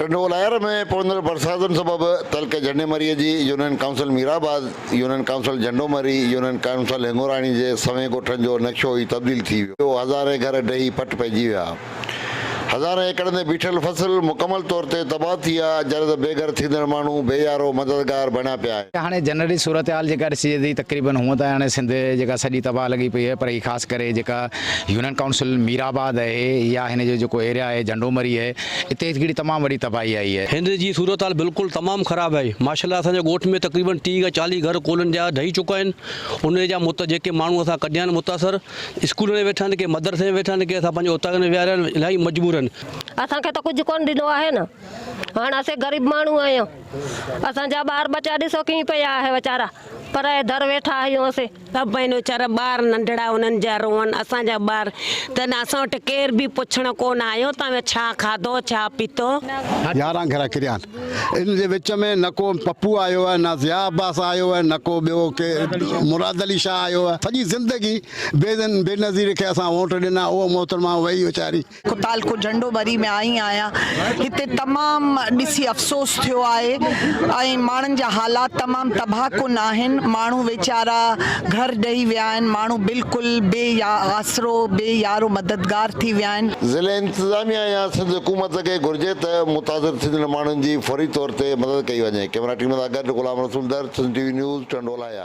ٽنڊو الهيار ۾ پوندڙ برساتن سبب تعلقي جهنڊي مريء جي union council Mirabad, union council Jhando Marri, union council Hingorani جي سوين ڳوٺن جو نقشو ئي تبديل ٿي ويو، هزارين گهر ڊهي پٽ پئجي ويا. هزارين ايڪڙن تي بيٺل فصل مڪمل طور تي تباهه ٿي ويا، جڏهن ته بي گهر ٿيندڙ ماڻهو بي يارو مددگار بڻيا پيا آهن. هاڻي جنرلي صورتحال جيڪا ڏسجي ٿي تقريبن هونء ته هاڻي سنڌ جيڪا سڄي تباهه لڳي پئي آهي پر هي خاص ڪري جيڪا يونين ڪائونسل مير آباد آهي يا هن جو جيڪو ايريا آهي جهنڊو مري آهي اتي هڪڙي تمام وڏي تباهي آئي آهي. هن جي صورتحال بلڪل تمام خراب آهي ماشاءالله اسان جي ڳوٺ ۾ تقريبن 30 کان 40 گهر ڪولن جا ڊهي چڪا آهن ان جا مت جيڪي ماڻهو اسان ڪڍيا آهن متاثر اسڪول ۾ ويٺا آهن ڪي مدرسي ۾ ويٺا آهن ڪي اسان پنهنجي اوطاقن ۾ ويهاريا آهن الاهي مجبور آهن. اسان کي ته ڪجهه ڪونه ڏنو آهي نه هاڻ اسين غريب ماڻهو آهيون اسان جا ٻار ٻچا ڏسو ڪيئن پيا آهي ويچارا پرائي در ويٺا آهيون اسين. سڀ آهن ويچارا ٻار ننڍڙا انهن جا روئن اسان جا ٻار ته نه اسان وٽ ڪير به پڇڻ ڪونه آيو توهان ڇا کاڌو ڇا پيتو. 11 گهر ڪريا آهن ان جي وچ ۾ نه ڪو پپو آيو آهي نه ضياء عباس آيو آهي نه ڪو ٻيو ڪي مراد علي شاهه آيو آهي سڄي زندگي بينظير کي اسان ووٽ ڏنا اهو محترمه وئي ويچاري. تعلقو جهنڊو ٻري ۾ آئي آهيان هتي تمام ڏسي افسوس ٿيو آهي ۽ ماڻهن جا حالات تمام تباهه ڪن آهن ماڻهو ويچارا گهر ڊهي ويا آهن ماڻهو بلڪل بي آسرو بي يارو مددگار ٿي ويا آهن. ضلعي انتظاميا يا سنڌ حڪومت کي گهرجي ته متاثر ٿيندڙ ماڻهن جي فوري طور تي مدد ڪئي وڃي. ڪئميرا ٽيم سان گڏ Ghulam Rasool Dar, Sindh T V news, Tando Allahyar.